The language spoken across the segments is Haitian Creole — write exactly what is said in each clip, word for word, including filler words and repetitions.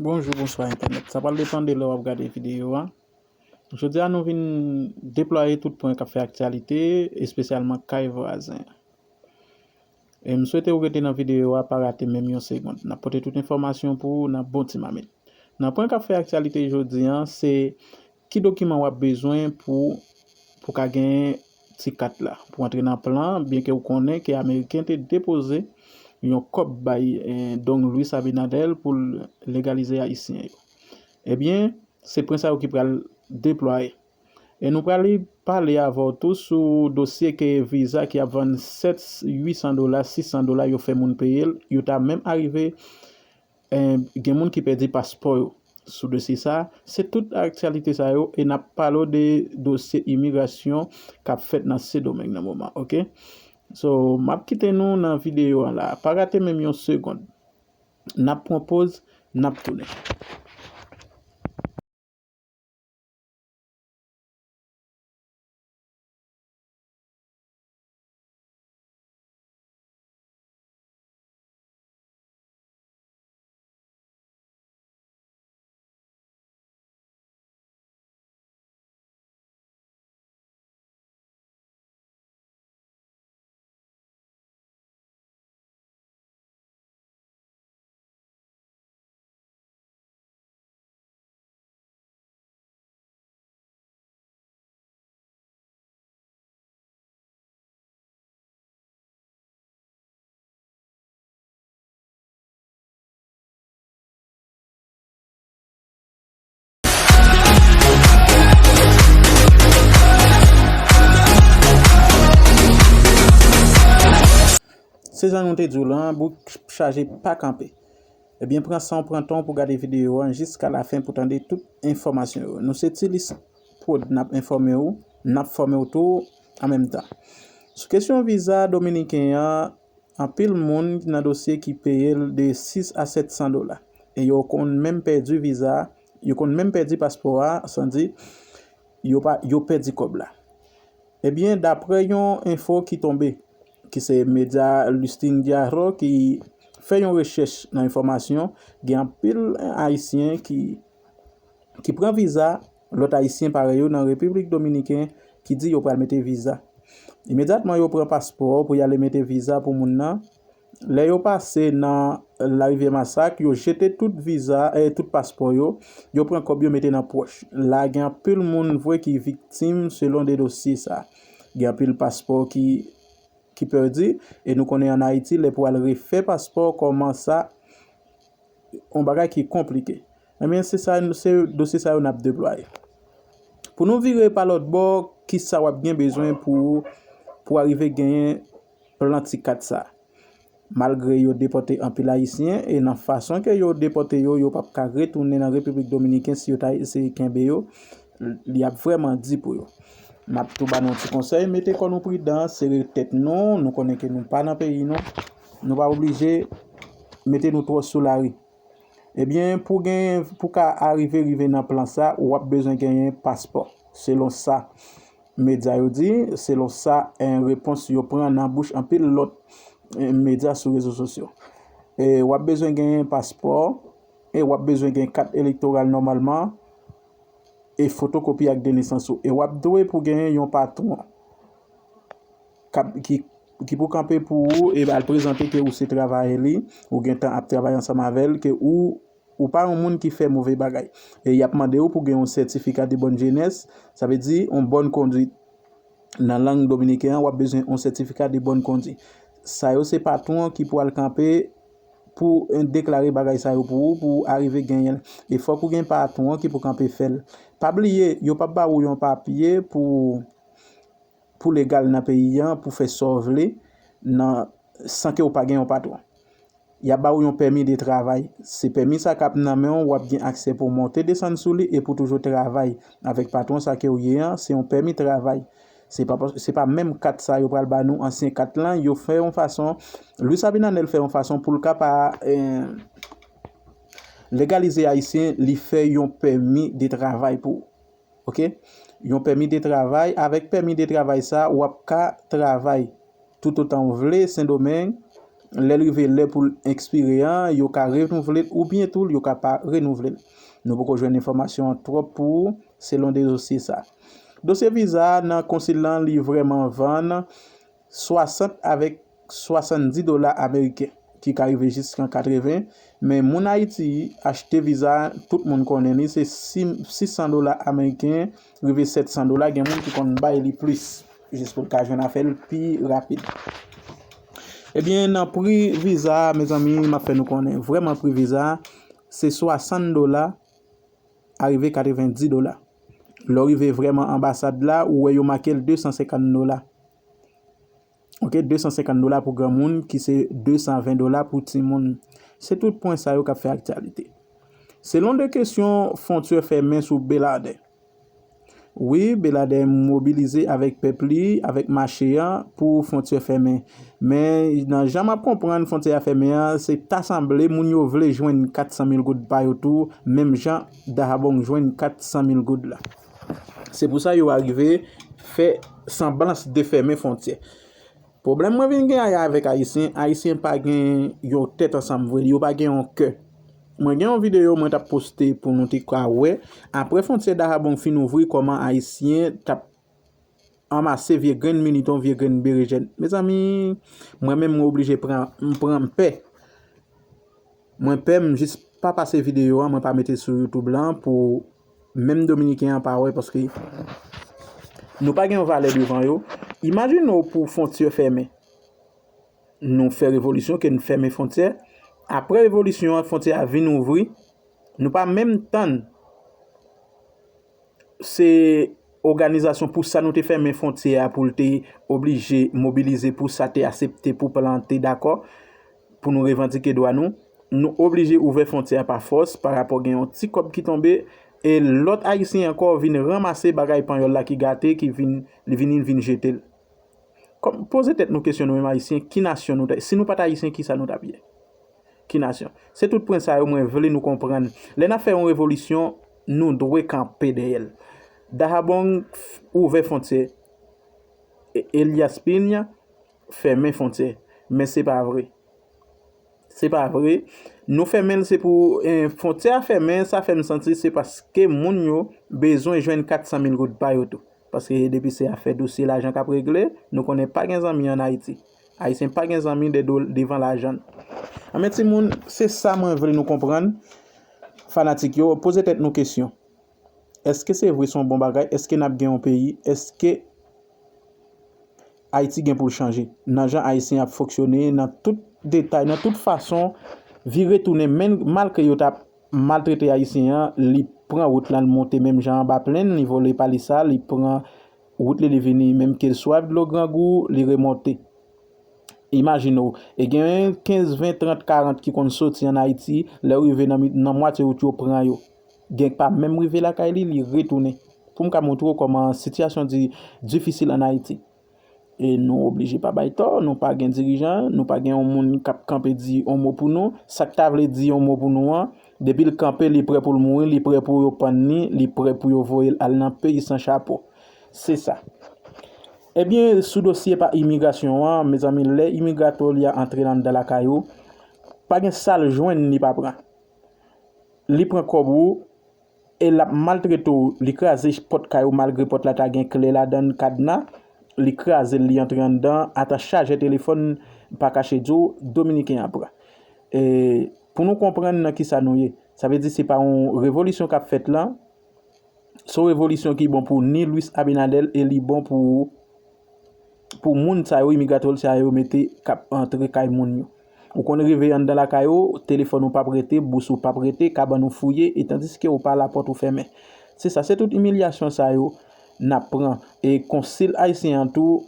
Bonjou, bonswa entènèt. Sa pral depann de lè w ap gade videyo a. Jodi a, nou vin deplwaye tout pwen k ap fè aktyalite, espesyalman kay vwazen. E m swete w rete nan videyo a, pa rate menm yon segonn. N ap pote tout enfòmasyon pou ou nan bon ti mamit. Nan pwen k ap fè aktyalite jodi a, se ki dokiman w ap bezwen pou, pou ka genyen ti kat la, pou antre nan plan, byenke w konnen ke Ameriken te depoze yon kòb bay, eh, Don Luis Abinader pou l legalize Ayisyen yo. Ebyen, se pwen sa yo ki pral deplwaye. E nou pral pale avè w tou sou dosye ke viza ki ap vann sèt, uit san dola, sis san dola, yo fè moun peye l, yo ta menm arive, eh, gen moun ki pèdi paspò yo. Sou dosye sa, se tout aktyalite sa yo, e n ap pale w de dosye imigrasyon k ap fèt nan Sendomeng nan moman, oke? So, m ap kite nou nan videyo a la. Pa rate menm yon segonn. N ap pran poz, n ap tounen. Se jan nou te di w lan, bouk chaje pa kanpe. Ebyen, pran san w, pran tan w pou gade videyo a jiska lafen pou tande tout enfòmasyon yo. Nou se Tilis Prod, n ap enfòme w, n ap fòme w tou an menm tan. Sou kesyon viza dominiken an, anpil moun nan dosye ki peye l de sis a sèt san dola. E yo konn menm pèdi viza, yo konn menm pèdi paspò a, san di yo pa, yo pèdi kòb la. Ebyen, daprè yon enfo ki tonbe, ki se medya Listín Diario ki fè yon rechèch nan enfòmasyon, gen anpil Ayisyen ki, ki pran viza, lòt Ayisyen parèy yo nan Repiblik Dominiken ki di yo pral mete viza. Imedyatman yo pran paspò pou y ale mete viza pou moun nan, lè yo pase nan Larivyè Masak, yo jete tout viza, eh, tout paspò yo, yo pran kòb yo mete nan pòch. La gen anpil moun vre ki viktim selon de dosye sa. Gen anpil paspò ki, ki pèdi, e nou konnen ann Ayiti, lè pou al refè paspò, kòman sa, yon bagay ki konplike. Ebyen, se sa, se dosye sa yo n ap deplwaye. Pou nou vire pa lòt bò, ki sa w ap gen bezwen pou, pou arive genyen plan ti kat sa? Malgre yo depòte anpil Ayisyen, e nan fason ke yo depòte yo, yo p ap ka retounen nan Repiblik Dominiken si yo ta eseye kenbe yo, li ap vrèman di pou yo. M ap tou ba nou yon ti konsèy, mete kò nou pridan, sere tèt nou, nou konnen ke nou pa nan peyi nou, nou pa oblije mete nou twò sou lari. Ebyen, pou gen, pou ka arive, rive nan plan sa, w ap bezwen genyen paspò. Selon sa medya yo di, selon sa, en, repons yo pran nan bouch anpil lòt, en, medya sou rezo sosyo. E w ap bezwen genyen paspò, e w ap bezwen gen kat elektoral nòmalman, e fotokopi ak de nesans ou. E w ap dwe pou genyen yon patwon k ap, ki, ki pou kanpe pou ou e al prezante ke ou se travayè li, ou gentan ap travay ansanm avè l, ke ou, ou pa yon moun ki fè move bagay. E y ap mande w pou gen yon sètifika de bòn jenès, sa vle di yon bòn kondwit. Nan lang dominiken an, w ap bezwen yon sètifika de bòn kondwit. Sa yo se patwon ki pou al kanpe pou, eh, deklare bagay sa yo pou ou, pou ou arive genyen l. E fòk ou gen patwon ki pou kanpe fè l. Pa bliye, yo p ap ba ou yon papye pou, pou legal nan peyi an, pou fè sa w vle, nan, san ke w pa gen yon patwon. Y ap ba ou yon pèmi de travay. Se pèmi sa k ap nan men w, w ap gen aksè pou w monte desann sou li e pou toujou travay avèk patwon sa ke w ye an, se yon pèmi travay. Se pa, se pa menm kat sa yo pral ba nou, ansyen kat lan, yo fè yon fason, Luis Abinader fè yon fason pou l ka pa, eh, legalize Ayisyen, li fè yon pèmi de travay pou ou. Oke? Yon pèmi de travay, avèk pèmi de travay sa, w ap ka travay toutotan w vle Sendomeng, lè l rive lè pou l ekspire an, yo ka renouvle l oubyen tou yo ka pa renouvle l. Nou poko jwenn enfòmasyon an twòp pou ou selon de dosye sa. Dosye viza nan konsil lan li vrèman vann swasant avèk swasanndis dola ameriken, ki ka rive jiskan katreven, men moun Ayiti achte viza, tout moun konnen li, se sis san dola ameriken, rive sèt san dola, gen moun ki konn bay li plis, jis pou l ka jwenn afè l pi rapid. Ebyen, nan pri viza a, mezanmi, m ap fè nou konnen, vrèman pri viza a, se swasann dola, arive katrevendis dola. Lè w rive vrèman anbasad la, ou wè yo make l de san senkant dola. Ok, de san senkant dola pou granmoun, ki se de san ven dola pou timoun. Se tout pwen sa yo k ap fè aktyalite. Selon de kesyon, fwontyè fèmen sou Beladè. Wi, Beladè mobilize avèk pèp li, avèk mache an, pou fwontyè fèmen. Men, nan jan m ap konprann fwontyè a fèmen an, se ta sanble moun yo vle jwenn kat san mil goud pa yo tou, menm jan Dahabong jwenn kat san mil goud la. Se pou sa yo arive fè sanblans de fèmen fwontyè. Pwoblèm mwen vin gen avèk Ayisyen, Ayisyen pa gen yon tèt ansanm vre, yo pa gen yon kè. Mwen gen yon videyo mwen t ap poste pou nou te ka wè, apre fwontyè Dahabong fin ouvri, kòman Ayisyen t ap anmase vye grenn militon, vye grenn berejèn. Mezanmi, mwen menm mwen oblije pran, m pran, m pè. Mwen pè, m jis pa pase videyo an, mwen pa mete sou YouTube lan pou menm Dominiken an pa wè, paske nou pa gen yon valè devan yo. Imajine w pou fwontyè fèmen. Nou fè revolisyon ke n fèmen fwontyè. Apre revolisyon an, fwontyè a vin ouvri. Nou pa menm tann se òganizasyon pou sa nou te fèmen fwontyè a pou l te oblije mobilize pou sa te aksepte pou plan te dakò pou nou revandike dwa nou. Nou oblije ouvè fwontyè a pa fòs pa rapò gen yon ti kòb ki tonbe e lòt Ayisyen ankò vin ranmase bagay panyòl la ki gate ki vin, li vini vin jete l. Kòm, poze tèt nou kesyon nou menm Ayisyen, ki nasyon nou ta, si nou pa t Ayisyen, ki sa nou t ap ye? Ki nasyon? Se tout pwen sa yo mwen vle nou konprann. Lè n ap fè yon revolisyon, nou dwe kanpe dèyè l. Dahabong ouvè fwontyè. E-, Elias Piña fèmen fwontyè. Men se pa vre. Se pa vre. Nou fèmen l se pou, eh, fwontyè a fèmen, sa fè m santi se paske moun yo bezwen jwenn kat san mil goud pa yo tou. Paske depi se afè dosye lajan k ap regle, nou konnen pa gen zanmi ann Ayiti. Ayisyen pa gen zanmi de do, devan lajan. Anben timoun, se sa mwen vle nou konprann. Fanatik yo, poze tèt nou kesyon. Èske se vre se yon bon bagay? Èske n ap gen yon peyi? Èske Ayiti gen pou l chanje? Nan jan Ayisyen ap fonksyone, nan tout detay, nan tout fason, vire tounen, menm malgre yo t ap maltrete Ayisyen an, li pran wout lan, li monte menm jan anba plenn, li vole pa li sa, li pran wout li, li vini, menm ke l swaf dlo grangou, li remonte. Imajine w, e gen kenz, ven, trant, karant ki konn soti ann Ayiti, lè yo rive nan mi-, nan mwatye wout yo pran yo. Gen k pa menm rive lakay li, li retounen. Pou m ka montre w kòman sitiyasyon di, difisil ann Ayiti. E nou oblije pa bay tò, nou pa gen dirijan, nou pa gen yon moun k ap kanpe di yon mo pou nou. Sa k ta vle di yon mo pou nou an, depi l kanpe, li prè pou l mouri, li prè pou yo pann li, li prè pou yo voye l al nan peyi san chapo. Se sa. Ebyen, sou dosye pa imigrasyon an, mezanmi, lè Imigratòlya antre anndan lakay ou, pa gen sa l jwenn li pa pran. Li pran kòb ou, e l ap maltrete w, li kraze pòt kay ou malgre pòt la ta gen kle ladan l, kadna, li kraze l, li antre anndan, ata chajè telefòn pa kache di w, Dominiken an pran. E pou nou konprann nan kisa nou ye, sa vle di se pa yon revolisyon k ap fèt lan, se yon revolisyon ki bon pou ni Luis Abinader e li bon pou, pou moun sa yo, imigratè sa yo mete k ap antre kay moun yo. Ou konn rive anndan lakay ou, telefòn ou p ap rete, bous ou p ap rete, kabann ou fouye, e tandiske ou pa la pòt ou fèmen. Se sa, se tout imilyasyon sa yo n ap pran. E konsil ayisyen an tou,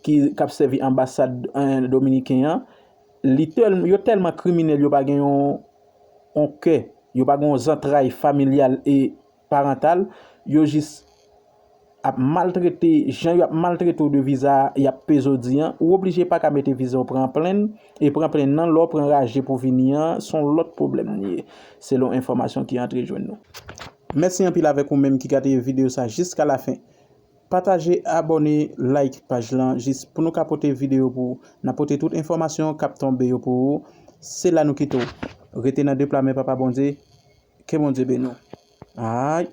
ki, k ap sèvi anbasad, eh, dominiken an, li tèl-, yo tèlman kriminèl, yo pa gen yon, yon kè, yo pa gen yon zantray familyal e parantal, yo jis ap maltrete, jan y ap maltrete w de viza a, y ap peze w di an, ou oblije pa ka mete viza w pran plenn, e pran plenn nan, lè w pran raje pou vini an, se yon lòt pwoblèm li ye, selon enfòmasyon ki antre jwenn nou. Mèsi anpil avèk ou menm ki gade videyo sa jiska lafen. Pataje, abòne, like paj lan jis pou nou ka pote videyo pou ou. N ap pote tout enfòmasyon k ap tonbe yo pou ou. Se la nou kite w. Rete nan de pla men Papa Bondye. Ke Bondye beni w. Ay.